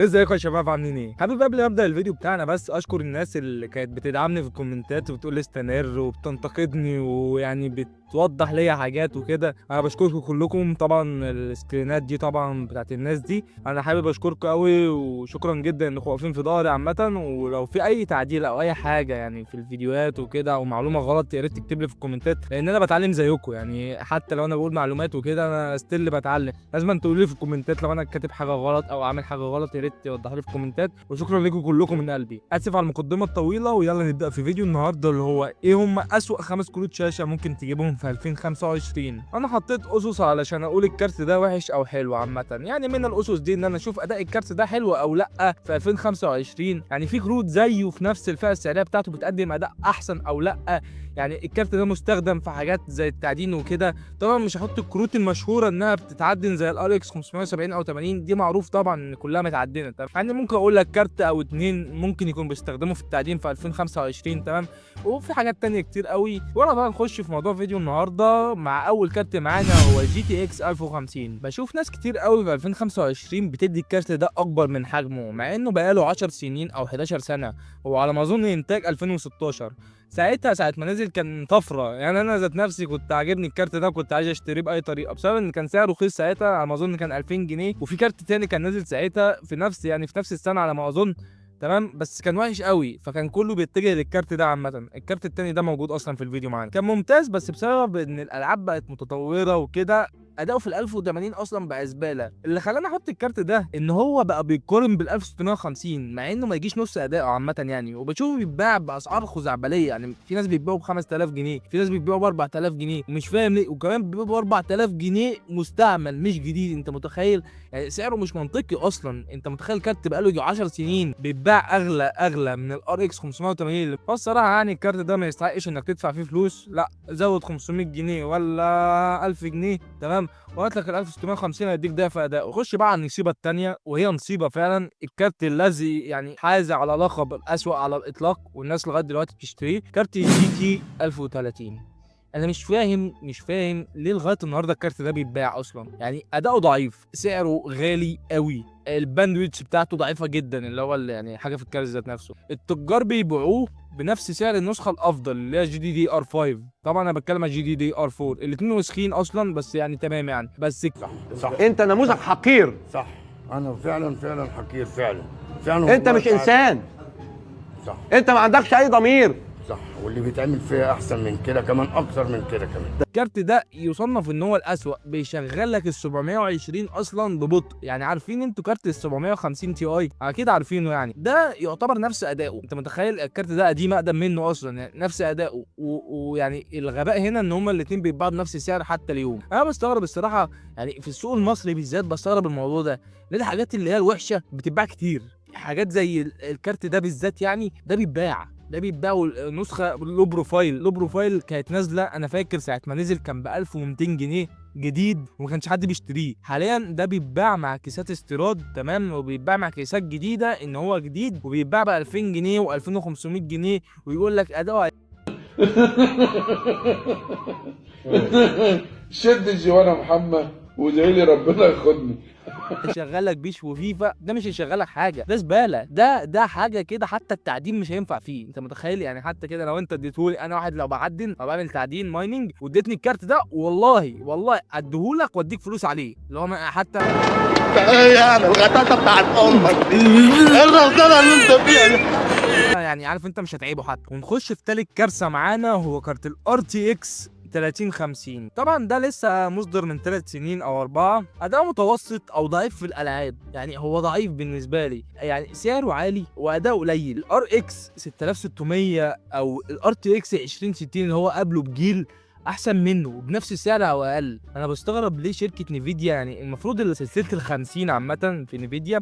ازيكم يا شباب، عاملين ايه؟ حابب قبل ما ابدا الفيديو بتاعنا بس اشكر الناس اللي كانت بتدعمني في الكومنتات وبتقول لي استمر وبتنتقدني ويعني بتوضح ليا حاجات وكده. انا بشكركم كلكم. طبعا السكرينات دي طبعا بتاعت الناس دي، انا حابب اشكركم قوي وشكرا جدا انكم واقفين في ظهري عامة. ولو في اي تعديل او اي حاجة يعني في الفيديوهات وكده او معلومة غلط يا ريت تكتب لي في الكومنتات، لان انا بتعلم زيكم. يعني حتى لو انا بقول معلومات وكده انا still بتعلم. لازم تقولوا لي في الكومنتات لو انا كاتب حاجة غلط او عامل حاجة غلط، يا ريت توضحوا لي في الكومنتات. وشكرا لكم كلكم من قلبي. اسف على المقدمة الطويلة، ويلا نبدا في فيديو النهارده اللي هو ايه هم اسوأ 5 كروت شاشة ممكن تجيبهم في 2025. انا حطيت اسس علشان اقول الكارت ده وحش او حلو عامة. يعني من الاسس دي ان انا اشوف اداء الكارت ده حلو او لا في 2025. يعني في كروت زيه في نفس الفئة السعرية بتاعته بتقدم اداء احسن او لا. يعني الكارت ده مستخدم في حاجات زي التعدين وكده. طبعا مش هحط الكروت المشهورة انها بتتعدن زي ال RX 570 او 80، دي معروف طبعا ان كلها متعدنه. تمام، يعني ممكن اقول لك كارت او اتنين ممكن يكون بيستخدموا في التعدين في 2025. تمام، وفي حاجات تانية كتير قوي. ولا بقى نخش في موضوع فيديو النهارده مع اول كارت معانا هو GTX 1050. بشوف ناس كتير قوي في 2025 بتدي الكارت ده اكبر من حجمه، مع انه بقاله 10 سنين او 11 سنة، هو على ما اظن انتاج 2016. ساعتها ساعة ما نزل كان طفرة. يعني انا ذات نفسي كنت عاجبني الكارت ده وكنت عايز اشتريه باي طريقة، بسبب ان كان سعره رخيص ساعتها، على ما اظن كان 2000 جنيه. وفي كارت تاني كان نازل ساعتها في نفس يعني في نفس السنة على ما اظن، تمام، بس كان وحش قوي، فكان كله بيتجه للكارت ده عامة. الكارت التاني ده موجود اصلا في الفيديو معانا، كان ممتاز، بس بسبب ان الالعاب بقت متطورة وكده اداؤه في ال 1080 اصلا بقى زبالة. اللي خلاني احط الكارت ده ان هو بقى بيتقارن بال 1650، مع انه ما يجيش نص اداؤه عامة يعني. وبشوفه بيتباع باسعار خزعبليه، يعني في ناس بيتباعوا ب 5000 جنيه، في ناس بيتباعوا ب 4000 جنيه، ومش فاهم ليه. وكمان بيبيعوا ب 4000 جنيه مستعمل مش جديد، انت متخيل؟ يعني سعره مش منطقي اصلا. انت متخيل كارت بقاله يجي 10 سنين بيتباع اغلى من ال RX 580؟ فالصراحه يعني الكارت ده ما يستحقش انك تدفع فيه فلوس. لا، زود 500 جنيه ولا 1000 جنيه، تمام، وهات لك ال 1650 هيديك ضعف اداء. وخش بقى على النصيبه الثانية، وهي نصيبه فعلا، الكارت الذي يعني حاز على لقب الاسوأ على الاطلاق والناس لغاية دلوقتي بتشتريه، كارت GT 1030. انا مش فاهم ليه لغاية النهارده الكارت ده بيتباع اصلا. يعني اداؤه ضعيف، سعره غالي قوي، ال bandwidth بتاعته ضعيفة جدا، اللي هو اللي يعني حاجة في الكارت ذات نفسه. التجار بيبيعوه بنفس سعر النسخة الافضل اللي هي GDDR 5. طبعا انا بتكلم على GDDR 4، الاثنين وسخين اصلا، بس يعني تمام يعني. بس صح صح، انت نموذج حقير. صح، انا فعلا فعلا حقير، فعلا فعلا. انت مش انسان. صح، انت ما عندكش اي ضمير. صح، واللي بيتعمل فيها احسن من كده كمان، اكتر من كده كمان. الكارت ده يصنف ان هو الاسوأ، بيشغل لك ال 720 اصلا ببطء. يعني عارفين انتوا كارت ال 750 Ti اكيد عارفينه، يعني ده يعتبر نفس اداؤه. انت متخيل الكارت ده قديم اقدم منه اصلا، يعني نفس اداؤه. ويعني الغباء هنا ان هما الاثنين بيتباعوا بنفس السعر حتى اليوم. انا بستغرب الصراحة، يعني في السوق المصري بالذات بستغرب الموضوع ده، ليه الحاجات اللي هي الوحشة بتتباع كتير؟ حاجات زي الكارت ده بالذات، يعني ده بيتباع نسخه low profile. low profile كانت نازله، انا فاكر ساعة ما نزل كان ب 1200 جنيه جديد وما كانش حد بيشتريه. حاليا ده بيتباع مع كيسات استيراد، تمام، وبيتباع مع كيسات جديدة ان هو جديد، وبيتباع ب 2000 جنيه و2500 جنيه، ويقول لك اداؤه شد الجوانه يا محمد وادعي لي ربنا ياخدني. يشغل لك PES وفيفا. ده مش هيشغل لك حاجة، ده زبالة، ده حاجة كده حتى التعدين مش هينفع فيه. انت متخيل؟ يعني حتى كده لو انت اديتهولي انا، واحد لو بعدن او بعمل تعدين mining واديتني الكارت ده، والله والله اديهولك واديك فلوس عليه، اللي هو حتى ايه يعني الغتاتة بتاعت امك دي؟ ايه الغلطانة اللي انت فيها دي؟ يعني عارف انت مش هتعيبه حتى. ونخش في تالت كارثة معانا، هو كارت ال RTX 3050. طبعا ده لسه مصدر من 3 سنين او 4، اداء متوسط او ضعيف في الالعاب، يعني هو ضعيف بالنسبة لي، يعني سعره عالي واداؤه قليل. ال RX 6600 او ال RTX 2060 اللي هو قبله بجيل احسن منه وبنفس السعر او اقل. انا بستغرب ليه شركة نيفيديا، يعني المفروض سلسلة ال 50 عامة في نيفيديا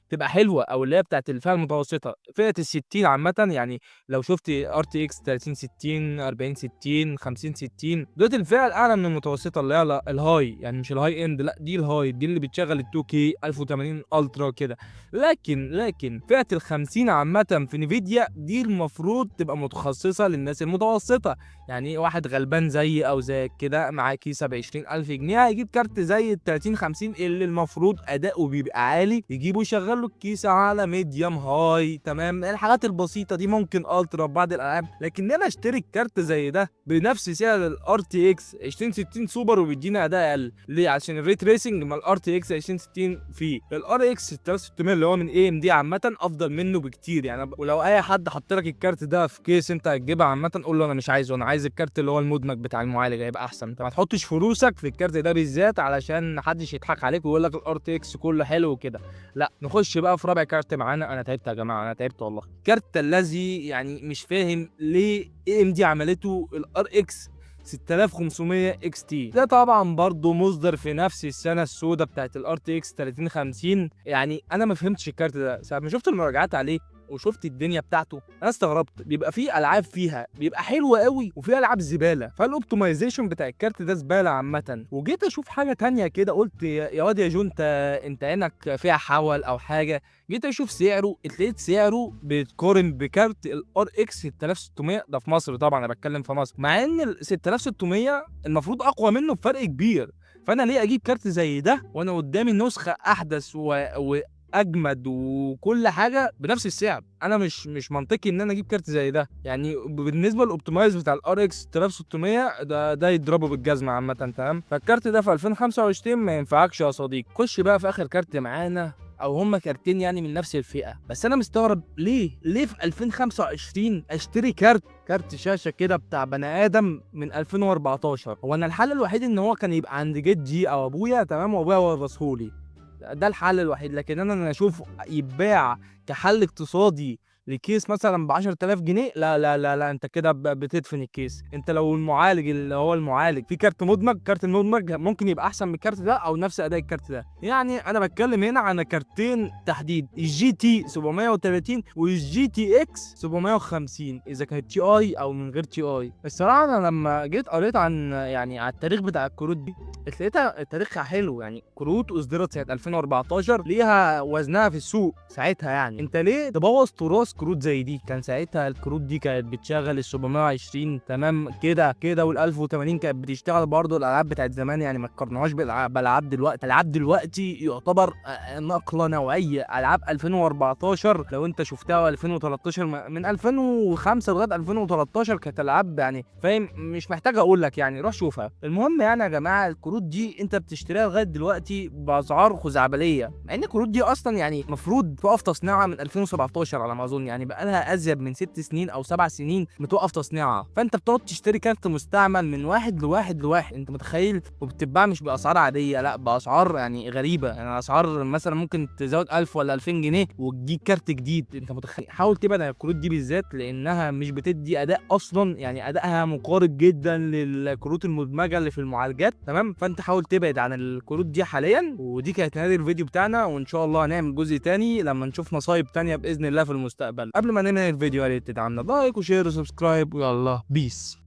تبقى حلوة، او اللي هي بتاعت الفئة المتوسطة، فئة ال 60 عامة. يعني لو شفت RTX 30 60، 40 60، 50 60، دلوقتي الفئة الاعلى من المتوسطة اللي هي ال high، يعني مش ال high end، لا دي ال high، دي اللي بتشغل ال 2K 1080 ultra كده. لكن فئة ال 50 عامة في نيفيديا دي المفروض تبقى متخصصة للناس المتوسطة. يعني واحد غلبان زيي او زيك كده معاه كيسه ب 20000 جنيه هيجيب كارت زي ال 30 50 اللي المفروض اداؤه بيبقى عالي، يجيبه يشغل له الكيسة على medium high، تمام، الحاجات البسيطة دي، ممكن ultra في بعض الالعاب. لكن انا اشتري الكارت زي ده بنفس سعر ال RTX 2060 سوبر وبيدينا اداء اقل، ليه؟ عشان ال ray tracing ما ال RTX 2060 فيه. ال RX 6600 اللي هو من AMD عامة افضل منه بكتير يعني. ولو اي حد حط لك الكارت ده في case انت هتجيبها عامة، قول له انا مش عايزه، انا عايز الكارت اللي هو المدمج بتاع المعالج، هيبقى احسن. انت ما تحطش فلوسك في الكارت ده بالذات علشان محدش يضحك عليك ويقول لك ال RTX كله حلو وكده. لا، نخش بقى في رابع كارت معانا. انا تعبت يا جماعة، انا تعبت والله. الكارت الذي يعني مش فاهم ليه AMD عملته، ال RX 6500 XT، ده طبعا برضو مصدر في نفس السنة السوداء بتاعت ال RTX 3050. يعني انا ما فهمتش الكارت ده، ساعة ما شفت المراجعات عليه وشفت الدنيا بتاعته انا استغربت. بيبقى فيه العاب فيها بيبقى حلو قوي وفي العاب زباله، فال optimization بتاع الكارت ده زبالة عامة. وجيت اشوف حاجة تانية كده قلت يا واد يا جو انت عينك فيها حول او حاجة. جيت اشوف سعره، اتلقيت سعره بيتقارن بكارت ال RX 6600 ده في مصر، طبعا انا بتكلم في مصر، مع ان ال 6600 المفروض اقوى منه بفرق كبير. فانا ليه اجيب كارت زي ده وانا قدامي نسخه احدث واجمد وكل حاجة بنفس السعر؟ انا مش منطقي ان انا اجيب كارت زي ده. يعني بالنسبة لل optimize بتاع ال RX 6600 ده يضربه بالجزمه عامة، تمام. فالكارت ده في 2025 ما ينفعكش يا صديقي. خش بقى في اخر كارت معانا، او هما كارتين يعني من نفس الفئة، بس انا مستغرب ليه في 2025 اشتري كارت شاشة كده بتاع بني ادم من 2014؟ هو انا الحل الوحيد ان هو كان يبقى عند جدي او ابويا، تمام، وابويا ورثهولي، ده الحل الوحيد. لكن انا اشوف يتباع كحل اقتصادي ل case مثلا ب 10000 جنيه، لا لا لا لا، انت كده بتدفن ال case. انت لو المعالج اللي هو المعالج في كارت مدمج، كارت المدمج ممكن يبقى احسن من الكارت ده او نفس اداء الكارت ده. يعني انا بتكلم هنا عن كارتين تحديد، ال GT 730 وال GTX 750، اذا كانت Ti او من غير Ti. الصراحة انا لما جيت قريت عن يعني على التاريخ بتاع الكروت دي لقيتها تاريخها حلو، يعني كروت اصدرت سنة 2014 ليها وزنها في السوق ساعتها. يعني انت ليه تبوظ تراث كروت زي دي؟ كان ساعتها الكروت دي كانت بتشغل ال 720 تمام كده كده، وال 1080 كانت بتشتغل برضه الالعاب بتاعت زمان، يعني ما تقارنهاش بالالعاب دلوقتي. العاب دلوقتي يعتبر نقله نوعية. العاب 2014 لو انت شفتها 2013، من 2005 لغاية 2013 كانت العاب يعني فاهم، مش محتاج اقول لك يعني، روح شوفها. المهم يعني يا جماعة الكروت دي انت بتشتريها لغاية دلوقتي باسعار خزعبليه، مع ان الكروت دي اصلا يعني المفروض توقف تصنيعها من 2017 على ما اظن، يعني بقى لها ازيد من 6 سنين او 7 سنين متوقف تصنيعها. فانت بتقعد تشتري كارت مستعمل من واحد لواحد لواحد، انت متخيل؟ وبتتباع مش باسعار عادية، لا باسعار يعني غريبة، يعني اسعار مثلا ممكن تزود 1000 ولا 2000 جنيه وتجيب كارت جديد، انت متخيل؟ حاول تبعد عن الكروت دي بالذات لانها مش بتدي اداء اصلا، يعني ادائها مقارب جدا للكروت المدمجه اللي في المعالجات، تمام. فانت حاول تبعد عن الكروت دي حاليا. ودي كانت نهاية الفيديو بتاعنا، وان شاء الله هنعمل جزء تاني لما نشوف مصايب تانية باذن الله في المستقبل. قبل ما ننهي الفيديو يا ريت تدعمنا like و share و subscribe، ويلا peace.